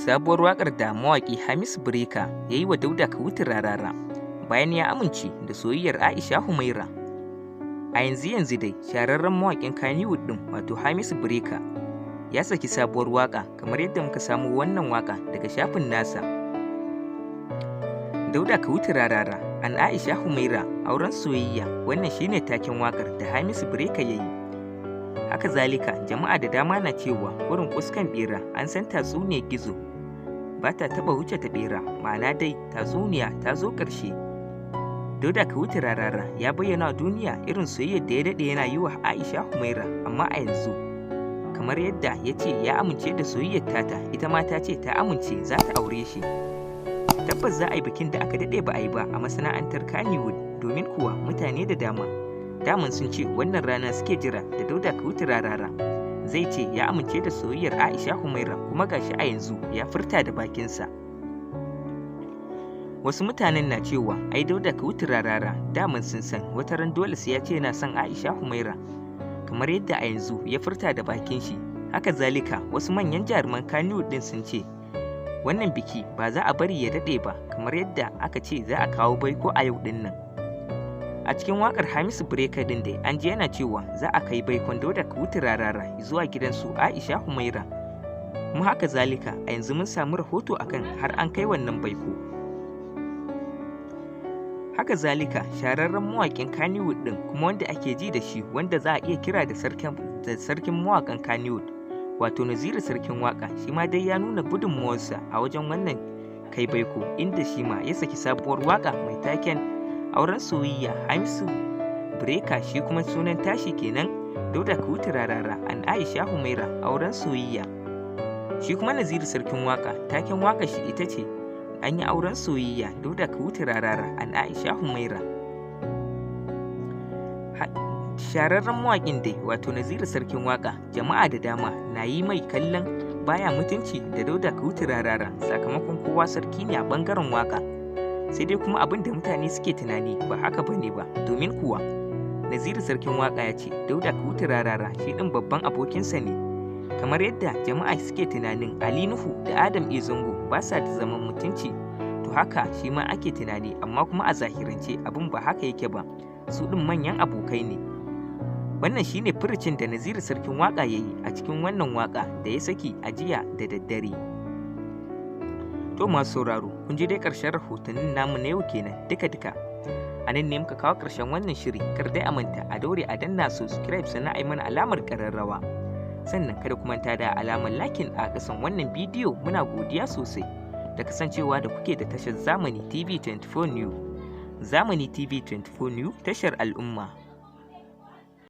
Sabuwar waƙar da mawaƙi Hamisu Breaker ya yi wa Dauda Kahutu Rarara bayan ya amince da soyayyar Aisha Humaira. A yanzu yanzu dai shahararren mawaƙin Kannywood ɗin, wato Hamisu Breaker, ya saki sabuwar waƙa kamar yadda muka samu wannan waƙa daga shafin nasa. Dauda Kahutu Rarara and Aisha Humaira, auren soyayya, wannan shine taken waƙar da Hamisu Breaker ya yi. Haka zalika, jama'a da dama na cewa wurin kuskan bera, an san tatsuniyar gizo ba ta taɓa wuce ta bera, ma'ana dai tatsuniya ta zo ƙarshe. Dauda Kahutu Rarara ya bayyana wa duniya irin soyayyar da ya daɗe yana yi wa Aisha Humaira, amma a yanzu kamar yadda ya ce ya amince da soyayyar tata, ita ma ta ce ta amince za ta aure shi. Tabbas za a yi bikin da aka daɗe ba a yi ba a masana'antar Kannywood, domin kuwa mutane da dama daman sun ce wannan rana suke jira da Dauda Kahutu Rarara zai ce ya amince da soyayyar Aisha Humaira, kuma gashi a yanzu ya furta da bakinsa. Wasu mutanen na cewa ai Dauda Kahutu Rarara daman sun san wata ran dole sai ya ce yana son Aisha Humaira, kamar yadda a yanzu ya furta da bakin shi. Haka zalika, wasu manyan jaruman Kannywood din sun ce wannan biki ba za a bari ya daɗe ba, kamar yadda aka ce za a kawo baiko a yau ɗin nan. A cikin wakar Hamisu Breaker din dai an ji yana cewa za a kai baikon Dauda Kahutu Rarara zuwa gidansu Aisha Humaira, kuma haka zalika a yanzu mun samu rahoto akan har an kai wannan baiko. Haka zalika, shahararren mawaƙin Kannywood din, kuma wanda ake ji da shi, wanda za a iya kira da sarkin mawaƙan Kannywood, wato Naziru Sarkin Waka, shi ma dai ya nuna gudunmuwarsa a wajen wannan kai baiko, inda shi ma ya saki sabuwar waka mai taken auren soyayya Hamisu Breaker. Shi kuma sunan tashi kenan Dauda Kahutu Rarara and Aisha Humaira, auren soyayya. Shi kuma Naziru Sarkin Waka, taken waka shi ita ce an yi auren soyayya, Dauda Kahutu Rarara and Aisha Humaira. Shahararren mawaƙin dai, wato Naziru Sarkin Waka, jama'a da dama na yi mai kallon baya mutunci da Dauda Kahutu Rarara, sakamakon kowa sarki ne a bangaren waka. Sai dai kuma abin da mutane suke tunani ba haka bane ba, domin kuwa Naziru Sarkin Waka ya ce Dauda Kahutu Rarara shi ɗin babban abokinsa ne. Kamar yadda jama'a suke tunanin Ali Nuhu da Adam A Zango ba sa da zaman mutunci, to haka shi ma ake tunani, amma kuma a zahirance abin ba haka yake ba, su ɗin manyan abokai ne. Wannan shine furucin da Naziru Sarkin Waka ya yi a cikin wannan waka da ya saki a jiya da daddare. To masu sauraro, kun ji dai ƙarshen rahotannin namu na yau kenan duka duka. A nan ne muka kawo ƙarshen wannan shiri. Kar dai a manta a daure a danna subscribe, sannan a yi mana alamar ƙararrawa, sannan kada ku manta da alamar liking a ƙasan wannan bidiyo. Muna godiya sosai da kasancewa da kuke da tashar Zamani TV 24 New. Zamani TV 24 New, tashar al'umma.